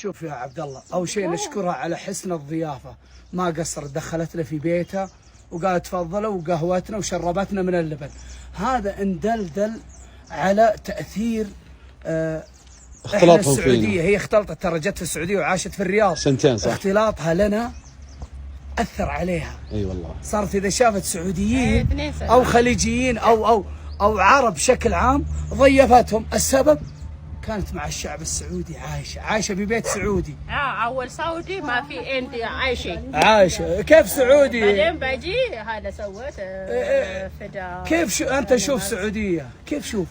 شوف يا عبد الله، اول شيء نشكرها على حسن الضيافه، ما قصرت، دخلتنا في بيتها وقالت تفضلوا وقهوتنا وشربتنا من اللبن. هذا ان دل على تاثير احنا اختلاطهم السعوديه. فينا. هي اختلطت، ترى جت في السعوديه وعاشت في الرياض سنتين صح؟ اختلاطها لنا اثر عليها. اي والله. صارت اذا شافت سعوديين 2 سنة. او خليجيين او عرب بشكل عام ضيفتهم. السبب كانت مع الشعب السعودي، عايشه عايشه ببيت سعودي. اول سعودي ما في عندي عايشة. عايشه كيف سعودي؟ بعدين بجي هذا سويت فدا. كيف شو انت شوف سعوديه كيف؟ شوف.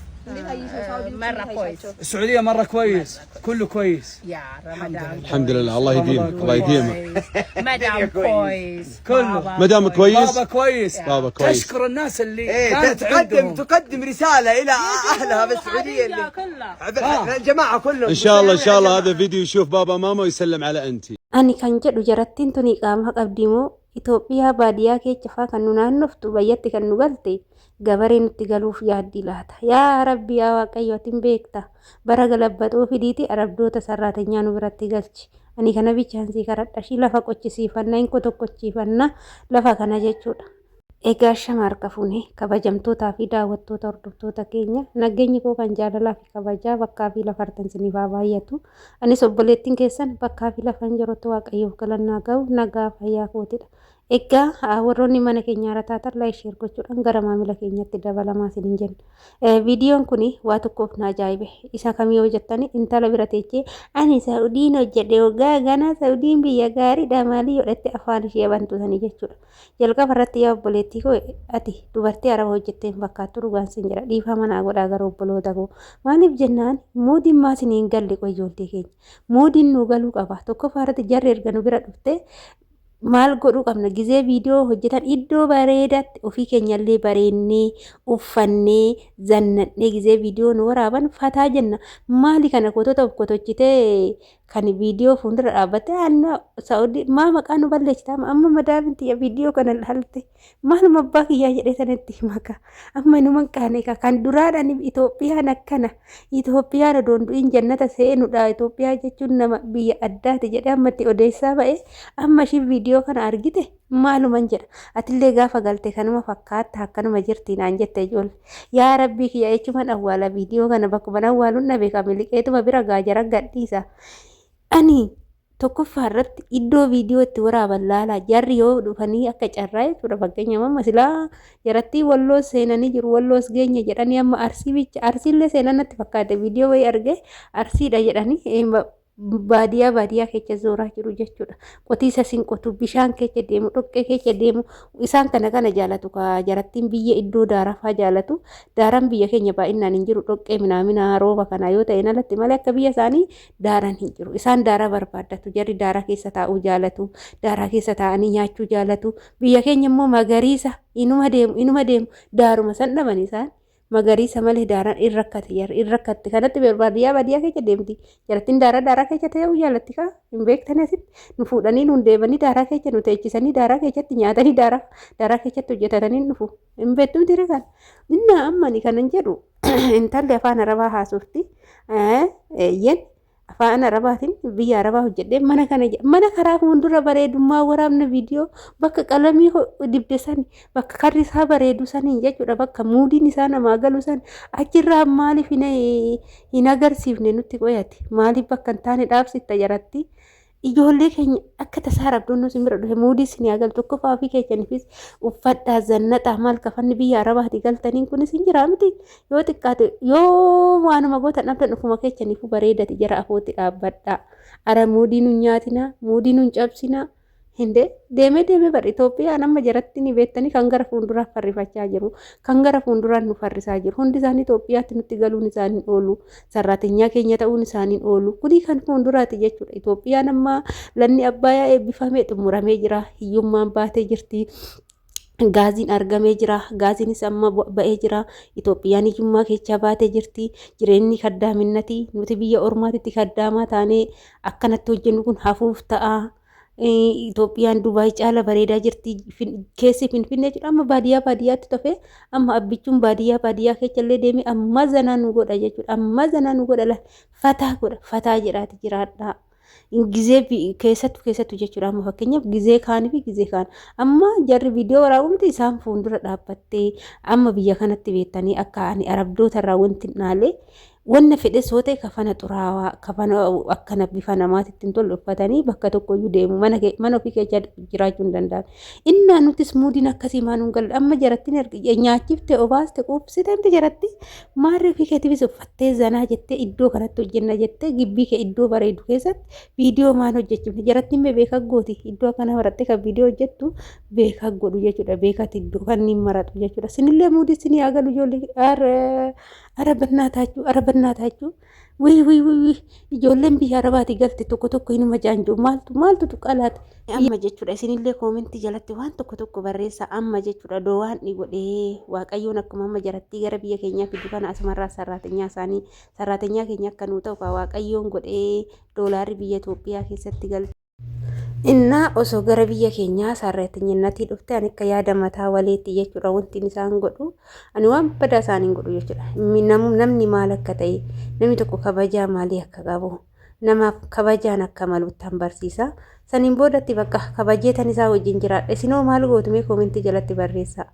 مرة كويس. السعوديه مره كويس، كله كويس. يا رمضان. الحمد لله، الله يديمك، الله يديمك. مدام كويس. كله. بابا. مدام كويس. بابا كويس. بابا كويس. تشكر الناس اللي ايه كانت تقدم عندهم. تقدم رساله الى اهلها في السعوديه اللي كلها. الجماعه كلهم. ان شاء الله، ان شاء الله هذا فيديو يشوف بابا ماما ويسلم على انت. Ani kan jedhu jarattiin tuni qaama qabdi moo Itoophiyaa baadiyyaa keessa faa kan nu naannoftu bayyatti kan nu galte gabaree nutti galuuf yaaddii laata? Yaa Rabbi, yaa Waaqayyo, atin beekta. Bara galabbaxoo fidiiti arabdoota sarraatenyaa nu biratti galchi. Ani kana bichaan sii kadhadha. Ishii lafa qochisiifanna hin qotokkochiifanna lafa kana jechuudha. Egaa shama harka fuune kabajamtootaa fi daawwattoota hordoftoota keenya, nageenyi koo kan jaalalaa fi kabajaa bakkaa fi lafa artan isiniif haa baay'atu. Anis obboleettiin keessan bakkaa fi lafan jirutti Waaqayyoof galannaa ga'u nagaa fayyaa kootidha. Egaa warroonni mana keenya haaraa taatan like, share gochuudhaan gara maamila keenyatti dabalamaa isiniin jenna. Viidiyoon kun waa tokkoof na ajaa'ibe. Isa kamii yoo jettani, intala bira teechee ani Saudiin hojjedhe waggaa ganaa Saudiin biyya gaariidha maalii godhatte afaan ishee bantu sanii jechuudha. Jalqaba irratti yaa obboleettii koo, ati dubartii araba hojjettee hin fakkaattu, dhugaan sin jedha. Dhiifama naa godhaa gara obboloota koo. Maaliif jennaan, moodiin maa isin hin galle? Qoyyooltee keenya. Moodiin nu galuu qaba. Tokkoffaa irratti jarri erga nu bira dhuftee maal godhuu qabna? Gizee viidiyoo hojjetan iddoo bareedaatti ofii keenyallee bareennee uffannee zannannee gizee viidiyoo nu waraaban fataa jenna. Maali kana kotota of kotochitee kan viidiyoo fuuldura dhaabbattee aanna Saa'udii maa maqaa nu balleessita? Amma madaamin tiyya viidiyoo kana laalte maaluma abbaa kiyyaa jedhee sanatti himaka. Amma inuma hin qaane kan duraadhaan Itoophiyaan akkana, Itoophiyaan odoon du'in jannata seenudha, Itoophiyaa jechuun nama biyya addaati jedhee amma itti odeessaa ba'e. Amma ishiin viidiyoo kana argite maaluman jedha? Atillee gaafa galte kanuma fakkaatta, akkanuma jirti naan jette ijoollee. Yaa Rabbii kiyya, jechuman awwaala viidiyoo kana bakkuma awwaaluun dhabe miliqeetuma bira gaajara gadhiisa. Ani tokkoffaa irratti iddoo viidiyoo itti waraaban laalaa. Jarri yoo dhufanii akka carraa jechuudha, fakkeenyaaf amma silaa jarattii Walloo seenanii jiru, Walloos geenya jedhanii, amma Arsii bicha, Arsiillee seenan natti fakkaate, viidiyoo wayii argee Arsiidha jedhanii, baadiyyaa baadiyyaa keessa zooraa jiru jechuudha. Qotiisa sin qotu, bishaan keessa deemu, dhoqqee keessa deemu. Isaan kana kana jaalatu ka jarattiin biyya iddoo daarafaa jaalatu. Daaraan biyya keenya baay'inaan hin jiru, dhoqqee minaamina rooba kana yoo ta'e alatti malee akka biyya isaanii daaraan hin jiru. Isaan daaraa barbaaddatu. Jarri daaraa keessa taa'uu jaalatu. Daaraa keessa taa'anii nyaachuu jaalatu. Biyya keenya immoo magariisa inuma deemu, inuma deemu, daaruma san dhaban isaan. Magariisa malee daaraan in rakkate, jarri in rakkatte. Kanatti baadiyyaa baadiyyaa keessa deemti. Jarattiin daaraa daaraa keessa ta'uu jaalatti kaa hin beektani. Asitti nu fuudhanii nuun deemanii daaraa keessa nu teechisanii, daaraa keessatti nyaatanii, daaraa daaraa keessatti hojjetatanii dhufu. Hin beektu miti kan. Inni amma ani kanan jedhu, intalli afaan arabaa haasofti. Eeyyen, afaan arabaatiin biyya arabaa hojjedhee mana kana, mana karaa fuuldura bareedummaa waraabna viidiyoo bakka qalamii dibde sani, bakka karri isaa bareedu sanii jechuudha, bakka muudiin isaa namaa galu san achirraa maaliif hin agarsiifne nutti qoyate? Maaliif bakka hin taane dhaabsitta jaratti? Ijoollee keenya akka tasaa rabdoon nu bira dhufe muudii isin haa galtu. Tokkoffaa ofii keessaniifis uffadhaa zannaxaa. Maal kafanni biyya arabaati galtaniin kunis hin jiraa miti? Yoo xiqqaate yoo waanuma gootan dhabdan ofuma keessaniifuu bareedati jara afootti dhaabbadhaa. Ara muudii nun nyaatinaa, muudii nun cabsinaa. Hindee deemee deemee bar Itoophiyaan amma jaratti ni beektanii kan gara fuulduraa farrifachaa jiru, kan gara fuulduraan nu farrisaa jiru. Hundi isaanii Itoophiyaatti nutti galuun isaanii oolu, sarraatinyaa keenya ta'uun isaanii oolu. Kuni kan fuulduraati jechuudha. Itoophiyaan amma lanni Abbayaa eebbifamee xumuramee jira. Hiyyummaan baatee jirti. Gaaziin argamee jira. Gaaziinis amma ba'ee jira. Itoophiyaan hiyyummaa keessaa baatee jirti. Jireenyi kaddaaminati. Nuti biyya ormaatitti kaddaamaa taanee akkanatti hojjennu kun hafuuf ta'a. Itoophiyaan Dubaay caala bareedaa jirti. Keessi Finfinnee jechuudha. Amma baadiyyaa baadiyyaatti tofee amma abbichuun baadiyyaa baadiyyaa keessa illee deemee amma zanaa nu godha jechuudha. Amma zanaa nu godha, fataa godha, fataa jedhaati jiraadhaa. Gizee keessattu keessattu jechuudha. Amma fakkeenyaaf gizee kaanii fi gizee kaan. Amma jarri viidiyoo waraabumti isaan fuuldura dhaabbattee amma biyya kanatti beektanii akka ani arabdoota irraa wanti naalee wanna fedhe soo ta'e kafana xuraawaa kafana akkana bifa namaatitti hin tolle uffatanii bakka tokkoyyuu deemu mana mana ofii keessa jiraachuu hin danda'an. Innaa nutis muudiin akkasii maa nuun galu amma jarattiin nyaachifte obaaste quubsite miti jaratti maarri ofii keetiifis uffattee zanaa jettee iddoo kanatti hojjenna jettee gibbii kee iddoo bareedu keessatti viidiyoo maan hojjechifne jarattiin mee beekaa gooti iddoo akkana marattee kan viidiyoo hojjettu beekaa godhu jechuudha beekati iddoo kanneen maratu jechuudha. Sinillee muudii sinii haa galu ijoollee ara barnaataachuu ara barnaataachuu wii wii wii ijoolleen biyya arabaati galte tokko tokko hinuma jaanjuu maaltu maaltu tuqalaata. Amma jechuudha isinillee koomentii jalatti waan tokko tokko barreessa amma jechuudha doo waan ni godhee waaqayyoon akkuma amma jarattii gara biyya keenyaa fidu kana asumarraa sarraatenyaa isaanii sarraatenyaa keenya akka nuu ta'u waaqayyoon godhee doolaarri biyya Itoophiyaa keessatti galte. Innaa osoo gara biyya keenyaa sarraatenyaatti dhufte ani akka yaada mataa waleetti jechuudha wanti isaan godhu ani waan badaa isaaniin godhu jechuudha. Namni maal akka ta'e namni tokko kabajaa maalii akka qabu namaaf kabajaan akka malutti barsiisa. Saniin boodatti bakka kabajeetan isaa wajjin jiraadha. Isinoo maal gootu mee koomentii jalatti barreessaa.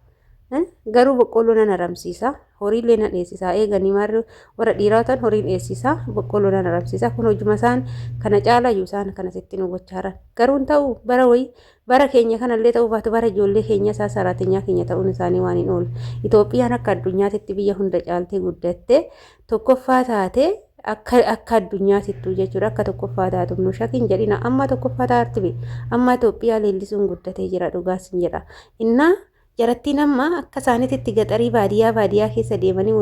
Garuu boqqolloo nan haramsiisa. Horiillee nan dheessisa. Eeganii maarri warra dhiiraa ta'an horiin dheessisa. Boqqolloo nan haramsiisa. Kun hojuma isaan kana caalaayyuu isaan kana sitti nu gochaaran. Garuu hin ta'u bara wayii bara keenya kanallee ta'uu baatu bara ijoollee keenya isaa saraatinyaa keenya ta'uun isaanii waan hin oolu. Itoophiyaan akka addunyaatitti biyya hunda caaltee guddatte tokkoffaa taate akka akka addunyaatittuu jechuudha akka tokkoffaa taatu nu shakin jedhina amma tokkoffaa taarti amma Itoophiyaa leellisuun guddatee jira dhugaas hin jedha. Innaa jarattiin amma akka isaaniitti gaxarii baadiyyaa baadiyyaa keessa deemanii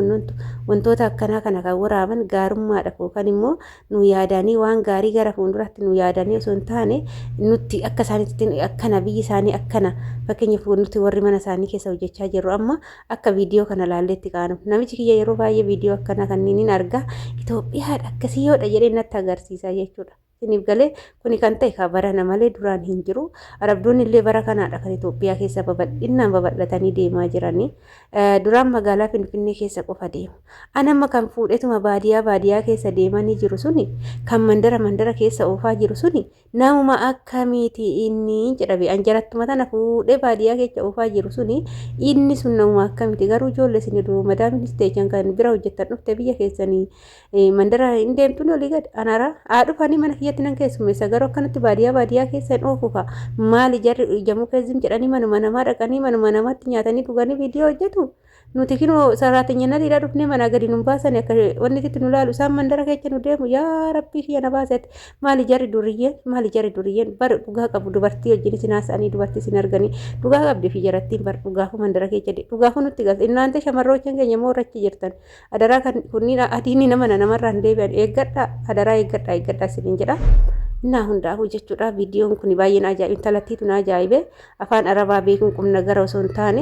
wantoota akkanaa kana kan waraaban gaarummaadhaaf yookaan immoo nu yaadanii waan gaarii gara fuulduraatti nu yaadanii osoo hin taane nutti akka isaaniitti akkana biyyi isaanii akkana fakkeenyaaf nuti warri mana isaanii keessa hojjechaa jirru amma akka viidiyoo kana laalleetti kaanu namichi kiyya yeroo baay'ee viidiyoo akkanaa kanneen hin argaa Itoophiyaadha akkasii yoodha jedhee natti agarsiisa jechuudha. Isiniif galee kuni kan ta'e kan barana malee duraan hin jiru. Arabdoonni illee bara kanaadha kan Itoophiyaa keessa babal'inaan babal'atanii deemaa jiranii. Duraan magaalaa Finfinnee keessa qofa deemu. An amma kan fuudhetuma baadiyyaa baadiyyaa keessa deemanii jiru suni kan mandara mandara keessa oofaa jiru suni namuma akkamiiti inni jedhabe an jarattuma tana fuudhee baadiyyaa keessa oofaa jiru suni inni sun namuma akkamiiti garuu ijoollee isin madaaminis teechan kan bira hojjettan dhufte biyya keessanii mandara hin deemtuun olii gad anara haa dhufanii mana kiyyatti nan keessummeessa garuu akkanatti baadiyyaa baadiyyaa keessa hin oofu fa'a maali jarri jamuu keessum jedhanii manuma namaa dhaqanii manuma namaatti nyaatanii dhuganii viidiyoo hojjetu nuti kinoo saraatinyanatiidha dhufnee manaa gadi nun baasani akka wanni itti nu laalu isaan mandara keessa nu deemu yaa rabbii kiyya na baasetti maali jarri duriyyeen maali jarri duriyyeen bar dhugaa qabu dubartii wajjin isin haasa'anii dubartii isin arganii dhugaa qabdi fi jarattiin bar dhugaafu mandara keessa dhugaafu nutti galte innaante shamarroochan keenya immoo irrachi jirtan adaraa kan kunniin adiin nama namarraa hin deebi'an eeggadha adaraa eeggadha eeggadha isiniin jedha. Innaa hundaafuu jechuudha viidiyoon kun baay'een ajaa'iba intalattiitu na ajaa'ibe afaan arabaa beekuun qubna gara osoo hin taane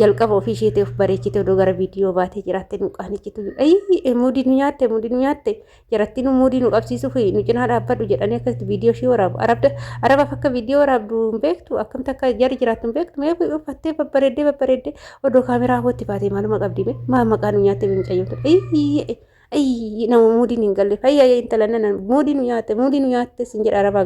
jalqaba ofii isheetii of bareechite odoo gara viidiyoo baatee jiraatte nu qaanichitu ayii muudii nu nyaatte muudii nu nyaatte jaratti nu muudii nu qabsiisuuf nu cinaa dhaabbadhu jedhanii akkasitti viidiyoo ishee waraabu arabda arabaaf akka viidiyoo waraabdu hin beektu akkamti akka jarri jiraattu hin beektu mee uffattee babbareeddee babbareeddee odoo kaameraa hootti baatee maaluma qabdi mee maal maqaa nu nyaatte micayyootu ayii ayii nama muudiin hin galle fayyaa intala nana muudii nu nyaatte sin jedha arabaa.